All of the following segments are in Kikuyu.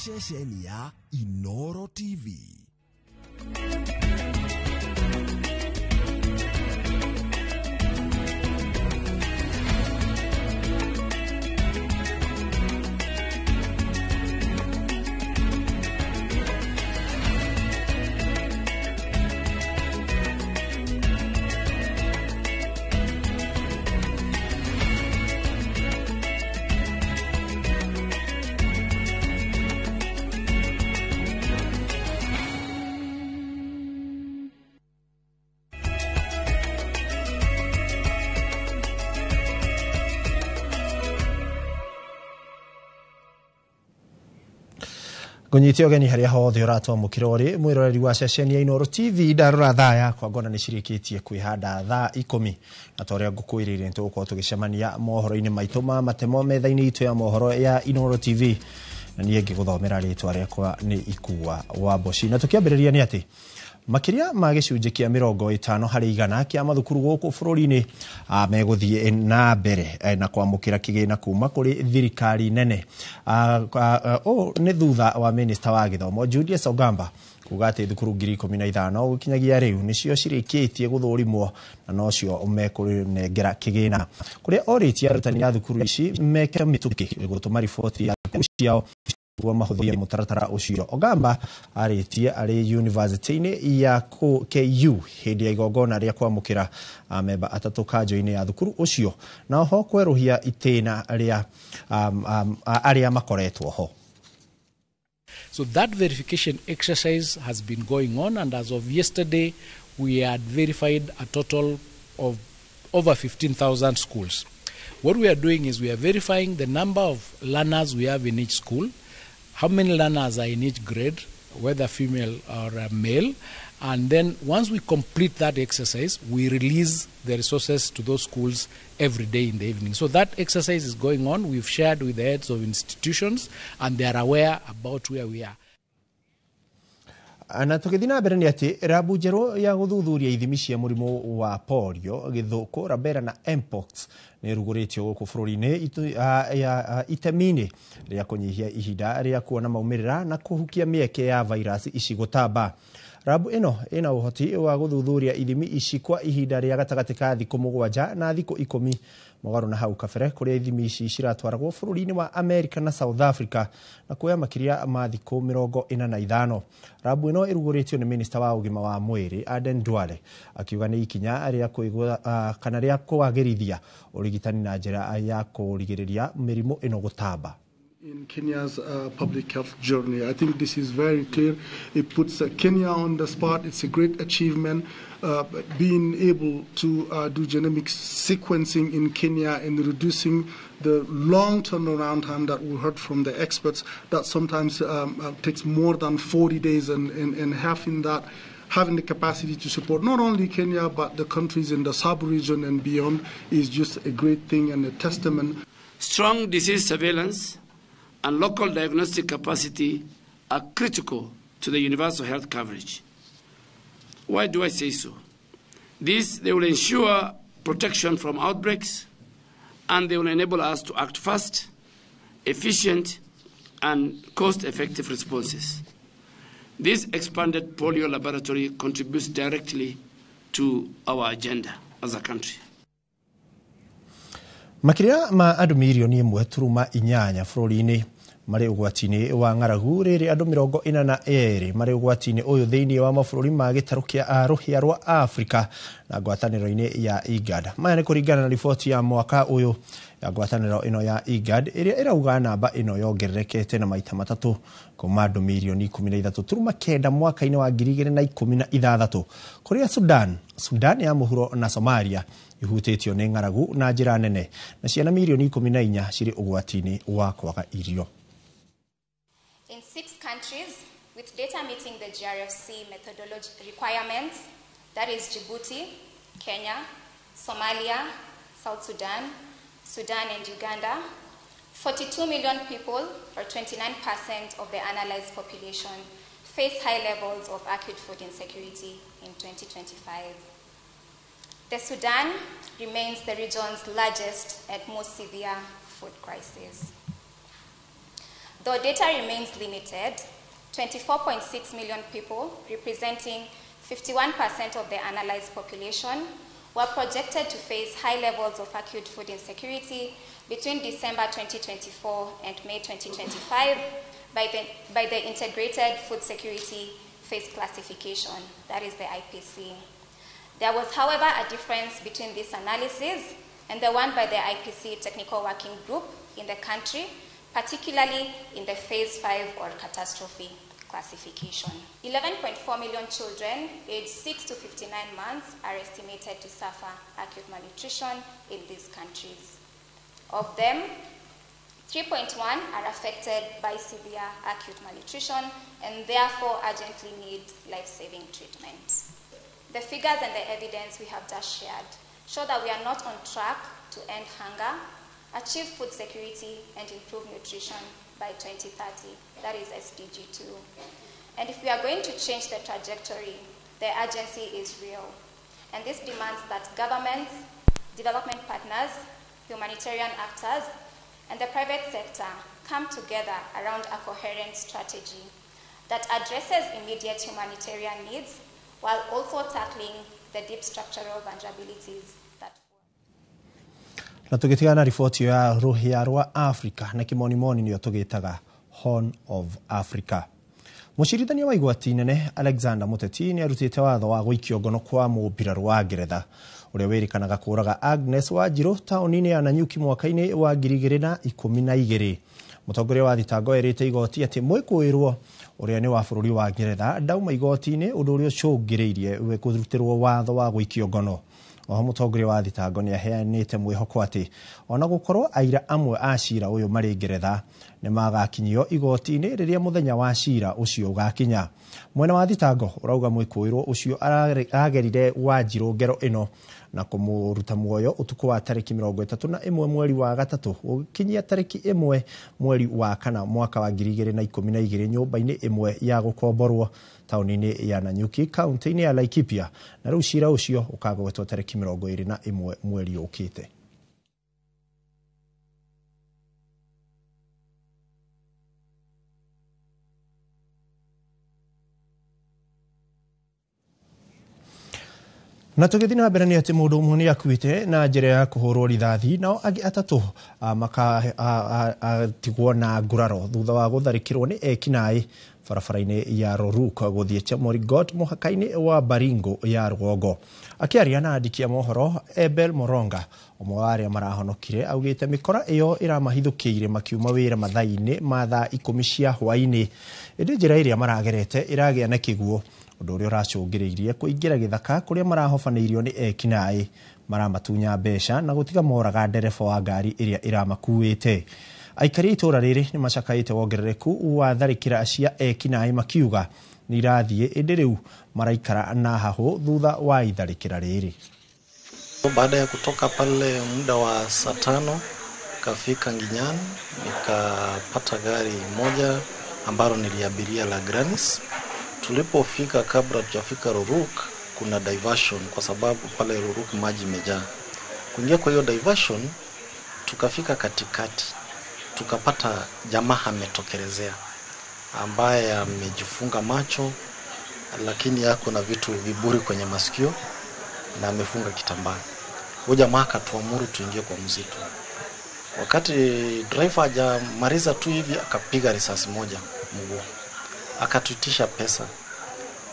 Ceceni ya Inoro TV. Ngũnyite ũgeni harĩa hothe ũratwamũkĩra ũrĩ mwĩroreri wa ceceni ya Inooro TV. Ndarora thaa yakwa ngona nĩ cirĩkĩtie kwĩhanda thaa 10, na ta ũrĩa ngũkwĩrĩire nĩtũgũkorwo tũgĩcemania mohoro-inĩ maitũ ma matemo metha-inĩ itũ ya mohoro ya Inooro TV, na niĩ ngĩgũthomera rĩtwa rĩakwa nĩ Ikua wa Mboci. Na tũkĩambĩrĩria nĩ atĩ makĩria ma gĩcunjĩ kĩa 50 harĩ igana kĩa mathukuru gũkũ bũrũri-inĩ megũthiĩ na mbere na kwamũkĩra kĩgĩna kuma kũrĩ thirikari nene. Ũũ nĩ thutha wa minista wa gĩthomo Julius Ogamba kuga atĩ thukuru 15,000 gũkinyagia rĩu nĩcio cirĩkĩtie gũthũrimwo na nocio mekũnengera kĩgĩna, kũrĩa orĩtie arutani a thukuru ici meke mĩtũkĩ gũtũma riboti ya ciao nĩguo mahũthie mũtaratara ũcio. Ogamba arĩtie arĩ yunivasĩtĩ-inĩ ya KU hĩndĩ ya igongona rĩa kwamũkĩra amemba atatũ kanjũ-inĩ ya thukuru ũcio, na oho kwerũhia itĩna rĩa arĩa makoretwo ho. So that verification exercise has been going on, and as of yesterday we had verified a total of over 15,000 schools. What we are doing is we are verifying the number of learners we have in each school, how many learners are in each grade, whether female or male, and then once we complete that exercise, we release the resources to those schools every day in the evening. So that exercise is going on. We've shared with the heads of institutions, and they are aware about where we are. Na tũgĩthiĩ na mbere nĩ atĩ rabu njerũ ya gũthuthuria ithimi cia mũrimũ wa polio, gĩthũkũ, rubella na mpox nĩ ĩrugũrĩtio gũkũ bũrũri-inĩ itemi-inĩ rĩa kũnyihia ihinda rĩa kuona maumĩrĩra na kũhukia mĩeke ya vairasi ici gũtamba. Rabu ĩno ĩna ũhoti wa gũthuthuria ithimi ici kwa ihinda rĩa gatagatĩ ka thikũ 7 na thikũ 10 mũgarũ na hau kabere, kũrĩa ithimi ici ciratwaragwo bũrũri-inĩ wa America na South Africa na kuoya makĩria ma thikũ 45. Rabu ĩno ĩrugũrĩtio nĩ minista wa ũgima wa mwĩrĩ Aden Duale, akiuga nĩ ikinya rĩa kũigua kana rĩa kwagĩrithia ũrigitani na njĩra ya kũrigĩrĩria mĩrimũ ĩno gũtamba. In Kenya's public health journey, I think this is very clear. It puts Kenya on the spot. It's a great achievement. Being able to do genomic sequencing in Kenya and reducing the long turnaround time that we heard from the experts that sometimes takes more than 40 days, and having the capacity to support not only Kenya but the countries in the sub-region and beyond is just a great thing and a testament. Strong disease surveillance and local diagnostic capacity are critical to the universal health coverage. Why do I say so? This, they will ensure protection from outbreaks, and they will enable us to act fast, efficient, and cost-effective responses. This expanded polio laboratory contributes directly to our agenda as a country. Makĩria ma andũ mirioni 1.8 bũrũri-inĩ marĩ ũgwati-inĩ wa ng'aragu, rĩrĩ andũ 42 marĩ ũgwati-inĩ ũyũ thĩinĩ wa mabũrũri ma gĩtarũ kĩa rũhĩa rwa Afrika na ngwatanĩro-inĩ ya IGAD. Maya nĩ kũringana na riboti ya mwaka ũyũ ya ngwatanĩro ĩno ya IGAD ĩrĩa ĩrauga namba ĩno yongererekete na maita matatũ kuma andũ mirioni 13.9 mwaka-inĩ wa 2016, kũrĩa Sudan ya mũhuro na Somalia ihutĩtio nĩ ng'aragu na njĩra nene, na ciana mirioni 14 cirĩ ũgwati-inĩ wa kwaga irio. In 6 countries, with data meeting the GRFC methodology requirements, that is Djibouti, Kenya, Somalia, South Sudan, Sudan and Uganda, 42 million people, or 29% of the analyzed population, face high levels of acute food insecurity in 2025. The Sudan remains the region's largest and most severe food crisis. Though data remains limited, 24.6 million people, representing 51% of the analyzed population, were projected to face high levels of acute food insecurity between December 2024 and May 2025 by the Integrated Food Security Phase Classification, that is the IPC. There was, however, a difference between this analysis and the one by the IPC Technical Working Group in the country, particularly in the Phase 5 or catastrophe classification. 11.4 million children aged 6 to 59 months are estimated to suffer acute malnutrition in these countries. Of them, 3.1 are affected by severe acute malnutrition and therefore urgently need life-saving treatment. The figures and the evidence we have just shared show that we are not on track to end hunger, achieve food security, and improve nutrition by 2030, that is SDG 2. And if we are going to change the trajectory, the urgency is real. And this demands that governments, development partners, humanitarian actors, and the private sector come together around a coherent strategy that addresses immediate humanitarian needs while also tackling the deep structural vulnerabilities that. Na tũgĩtigana riboti ya rũhĩa rwa Africa na kĩmonimoni nĩyo tũgĩtaga Horn of Africa. Mũcirithania wa igoti inene Alexander Muteti nĩ arutĩte watho wa gũikio ngono kwa mũmbirarũ wa Ngeretha ũrĩa wĩrĩkanaga kũũraga Agnes Wanjiru taũni-inĩ ya Nanyuki mwaka-inĩ wa 2012. Mũtongoria wa thitango erĩte igoti atĩ mwĩkũĩrwo ũrĩa nĩ wa bũrũri wa Ngeretha ndauma igoti-inĩ, ũndũ ũrĩa ũcũngĩrĩirie we kũrutĩrwo watho wa gũikio ngono. Oho mũtongoria wa thitango nĩ aheanĩte mwĩhoko atĩ ona gũkorwo aira amwe a cira ũyũ marĩ Ngeretha nĩ magakinyio igoti-inĩ rĩrĩa mũthenya wa cira ũcio ũgakinya. Mwena wa thitango ũrauga mwĩkũĩrwo ũcio agerire Wanjiru ngero ĩno na kũmũruta muoyo ũtukũ wa tarĩki 31 mweri wa gatatũ gũkinyia tarĩki 1 mweri wa kana mwaka wa 2012 nyũmba-inĩ ĩmwe ya gũkomborwo taũni-inĩ ya Nanyuki kaunti-inĩ ya Laikipia, na rĩu cira ũcio ũkagwetwo tarĩki 21 mweri ũkĩte. Na tũgĩthiĩ na mbere nĩ atĩ mũndũ ũmwe nĩ akuĩte na njĩra ya kũhũrwo rithathi nao angĩ atatũ makatigwo na nguraro thutha wa gũtharĩkĩrwo nĩ ekinaĩ barabara-inĩ ya Roruk gũthiĩ Chemorigot mũhaka-inĩ wa Baringo ya rũgongo. Akĩaria na andĩki a mohoro Ebel Moronga, ũmwe wa arĩa marahonokire, augĩte mĩkora ĩyo ĩramahithũkĩire makiuma wĩra mathaa-inĩ ma thaa 10 cia hwaĩ-inĩ, ĩndĩ njĩra ĩrĩa maragerete ĩragĩa na kĩguũ, ũndũ ũrĩa ũracũngĩrĩirie kũingĩra gĩthaka kũrĩa marahobanĩirio nĩ ekinaĩ maramatunya mbeca na gũtiga moraga ndereba wa ngari ĩrĩa ĩramakuĩte. Aikari a itũũra rĩrĩ nĩ macakaĩte wongerereku wa tharĩkĩra cia ekinaĩ makiuga nĩ irathiĩ, ĩndĩ rĩu maraikara na hahũ thutha wa itharĩkĩra rĩrĩ. Baada ya kutoka pale muda wa saa 5 kafika Nginyan, nikapata gari moja ambalo niliabiria la Granis. Tulipofika, kabla tujafika Roruk, kuna diversion kwa sababu pale Roruk maji imejaa. Kuingia kwa hiyo diversion, tukafika katikati, tukapata jamaa ametokelezea ambaye amejifunga macho, lakini yako na vitu viburi kwenye masikio na amefunga kitambaa. Huyo jamaa akatuamuru tuingie kwa msitu. Wakati driver hajamaliza tu hivi, akapiga risasi moja mguu. Akatuitisha pesa,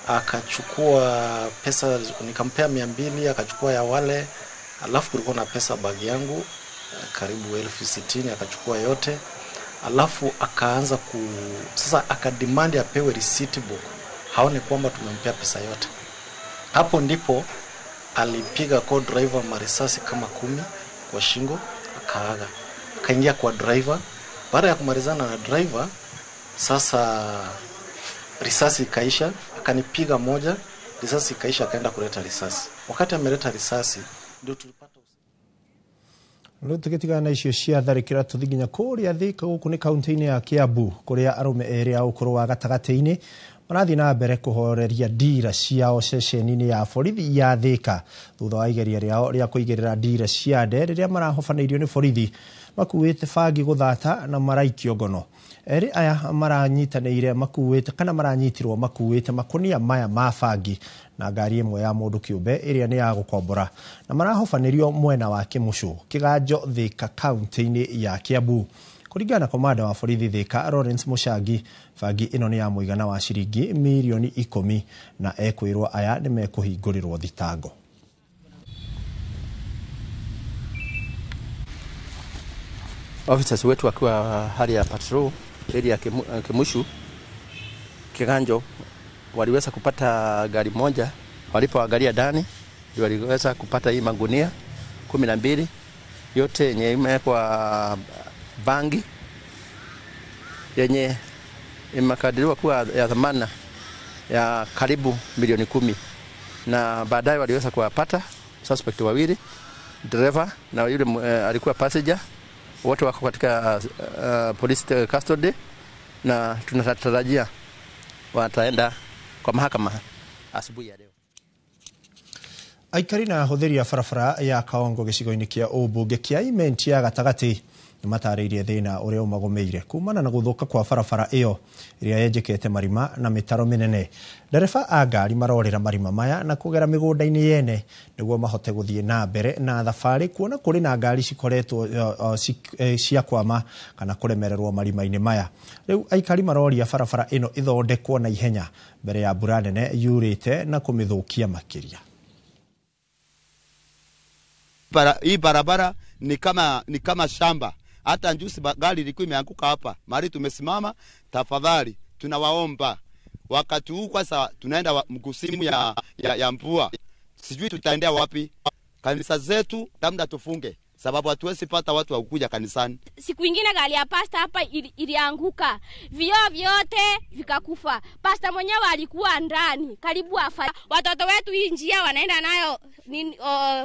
akachukua pesa, nikampea 200, akachukua ya wale, alafu kulikuwa na pesa bagi yangu karibu 60,000, akachukua yote. Alafu akaanza sasa akademand apewe receipt book, haone kwamba tumempea pesa yote. Hapo ndipo alipiga kwa driver marisasi kama 10 kwa shingo, akaaga. Akaingia kwa driver. Baada ya kumalizana na driver, sasa risasi ikaisha, akanipiga moja, risasi ikaisha, akaenda kuleta risasi. Wakati ameleta risasi ndio tulipata. Rĩu tũgĩtigana na icio cia tharĩkĩra tũthiĩ nginya kũrĩa Thika, gũkũ nĩ kaunti-inĩ ya Kiambu kũrĩa arũme erĩ a ũkũrũ wa gatagatĩ-inĩ Marathiĩ na mbere kũhoreria ndira ciao ceceni-inĩ ya borithi ya Thika thutha wa igeria rĩao rĩa kũigĩrĩra ndira ciande rĩrĩa marahobanĩirio nĩ borithi makuĩte bangi gũthata na maraikio ngono. Erĩ aya maranyitanĩire makuĩte kana maranyitirwo makuĩte makunia maya ma bangi na ngari ĩmwe ya mũndũ kĩũmbe ĩrĩa nĩ ya gũkombora na marahobanĩrio mwena wa Kĩmũcũ Kĩganjo Thika kaunti-inĩ ya Kiambu. Kũringana na komanda wa borithi Thika Lawrence Mũcangi, bangi ĩno nĩ ya mũigana wa ciringi mirioni 10 na ekwĩrwo aya nĩ mekũhingũrĩrwo thitango. Officers wetu wakiwa hali ya patrol area ya Kimushu Kiganjo waliweza kupata gari moja. Walipoangalia ndani ndio waliweza kupata hii magunia 12 yote yenye imewekwa bangi yenye imekadiriwa kuwa ya thamana ya karibu milioni 10, na baadaye waliweza kuwapata suspect wawili, driver na yule alikuwa passenger. Wote wako katika police custody na tunatarajia wataenda kwa mahakama asubuhi ya leo. Aikari na ahũthĩri a barabara ya Kaongo gĩcigo-inĩ kĩa ũmbunge kĩa Imenti ya gatagatĩ nĩmatarĩirie thĩna ũrĩa ũmagũmĩire kumana na gũthũka kwa barabara ĩyo ĩrĩa yenjekete marima na mĩtaro mĩnene. Ndereba a ngari marorĩra marima maya na kũgera mĩgũnda-inĩ yene nĩguo mahote gũthiĩ na mbere na thabarĩ kuona kũrĩ na ngari cikoretwo cia kwama kana kũremererwo marima-inĩ maya. Rĩu aikari maroria barabara ĩno ĩthondekwo na ihenya mbere ya mbura nene yurĩte na kũmĩthũkia makĩria. Hii barabara ni kama shamba. Hata njusi gari ilikuwa imeanguka hapa mahali tumesimama. Tafadhali tunawaomba, wakati huu kwanza tunaenda mkusimu ya mvua, sijui tutaendea wapi. Kanisa zetu labda tufunge, sababu hatuwezi pata watu wa kuja kanisani. Siku ingine gari ya pasta hapa ilianguka, vioo vyote vikakufa. Pasta mwenyewe alikuwa ndani karibu afa. Watoto wetu hii njia wanaenda nayo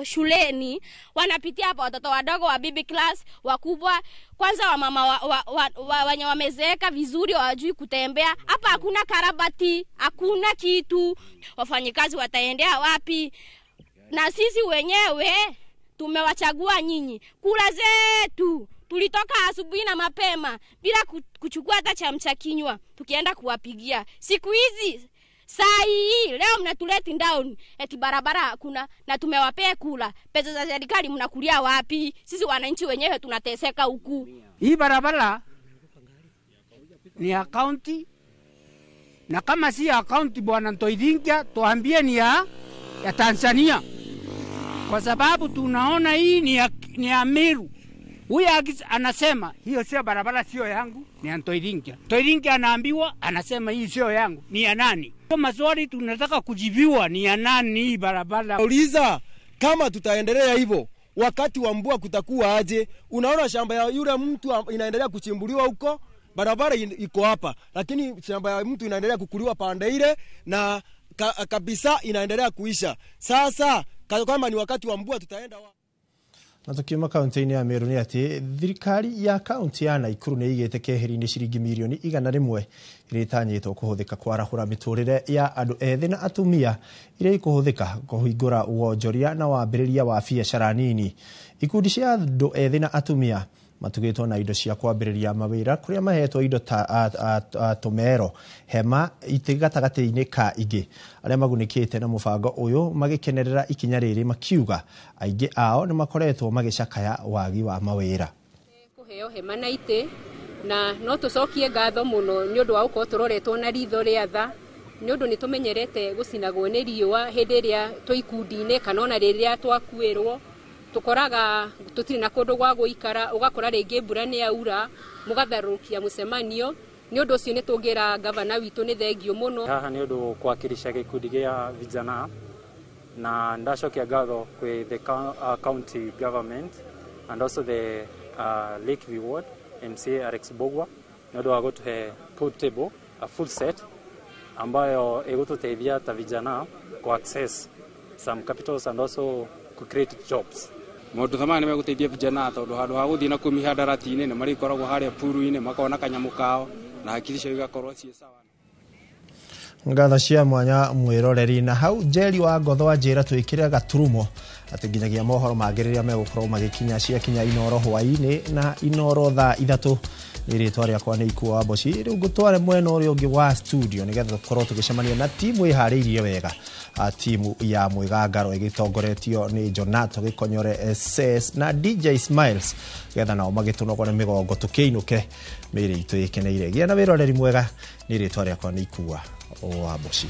shuleni, wanapitia hapa, watoto wadogo wa baby class, wakubwa, kwanza wamama wenye wamezeeka vizuri hawajui kutembea. Hapa hakuna karabati, hakuna kitu. Wafanyikazi wataendea wapi? Na sisi wenyewe tumewachagua nyinyi. Kula zetu tulitoka asubuhi na mapema bila kuchukua hata chamcha kinywa, tukienda kuwapigia. Siku hizi saa hii leo mnatuleti down eti barabara hakuna, na tumewapea kula. Pesa za serikali mnakulia wapi? Sisi wananchi wenyewe tunateseka huku. Hii barabara ni ya county, na kama si ya county bwana Ntoithingia tuambie ni ya Tanzania, kwa sababu tunaona hii ni ya Meru. Huyu anasema hiyo sio barabara, sio yangu, ni ya Ntoithingia. Ntoithingia anaambiwa, anasema hii sio yangu, ni ya nani? Maswali tunataka kujibiwa, ni ya nani hii barabara? Uliza kama tutaendelea hivyo wakati wa mvua kutakuwa aje? Unaona shamba ya yule mtu inaendelea kuchimbuliwa huko, barabara iko hapa, lakini shamba ya mtu inaendelea kukuliwa pande ile na kabisa inaendelea kuisha. Sasa kama ni wakati wa mvua tutaenda wapi? Na tukiuma kaunti-inĩ ya Meru nĩ atĩ thirikari ya kaunti ya Nakuru nĩ ĩigĩte keheri-inĩ ciringi mirioni 100 iria itanyĩtwo kũhũthĩka kwarahũra mĩtũrĩre ya andũ ethĩ na atumia iria ikũhũthĩka kũhingũra wonjoria na wambĩrĩria wa biacara nini. Ikundi cia andũ ethĩ na atumia matugĩtwo na indo cia kwambĩrĩria mawĩra kũrĩa mahetwo indo ta tũmero, hema, itĩ gatagatĩ-inĩ ka ingĩ. Arĩa magunĩkĩte na mũbango ũyũ magĩkenerera ikinya rĩrĩ makiuga aingĩ ao nĩ makoretwo magĩcakaya wagi wa mawĩra. Kũheo hema na itĩ, na no tũcokie ngatho mũno nĩ ũndũ wa gũkorwo tũroretwo na ritho rĩa tha, nĩ ũndũ nĩ tũmenyerete gũcinagwo nĩ riũa hĩndĩ ĩrĩa twĩ ikundi-inĩ kana ona rĩrĩa twakuĩrwo. Tukoraga tutiri na kundu gwa guikara, ugakora ringi mbura ni yaura mugatharukia mucemanio. Ni undu ucio ni tungira gavana witu ni thengio muno. Haha ni undu kuwakilisha gikundi gia vijana, na ndacokia ngatho kwi the county government and also the Lakeview Ward MCA Alex Bogwa ni undu wa gutuhe pool table, a full set ambayo igututeithia ta vijana ku access some capitals and also ku create jobs. Maundu ta maya nĩmegũteithia vijana tondũ handũ ha gũthiĩ na kũu mĩhandarati-inĩ nĩ marĩkoragwo harĩa puru-inĩ makona kanyamũ kao na hakiri ciao igakorwo ciĩ sawa. Ngatho cia mwanya mwiroreri. Na hau Njeri wa Ngotho anjĩra twĩkĩre gaturumo atĩ nginyagia mohoro mangĩ rĩrĩa megũkorwo magĩkinya ciakinya Inoro hwaĩ-inĩ na Inoro thaa 3. Nĩ rĩtwa rĩakwa nĩ Ikuo wa Mboci. Rĩu ngũtware mwena ũrĩa ũngĩ wa studio nĩgetha tũkorwo tũgĩcemania na timu ĩharĩirie wega, timu ya Mwĩgangaro ĩgĩtongoretio nĩ Jonato Gĩkonyore SS na DJ Smiles, getha nao magĩtũnogore mĩgongo tũkĩinũke mĩĩrĩ itũ ĩkeneire. Gĩa na wĩroreri mwega. Nĩ rĩtwa rĩakwa nĩ Ikua wa Mboci.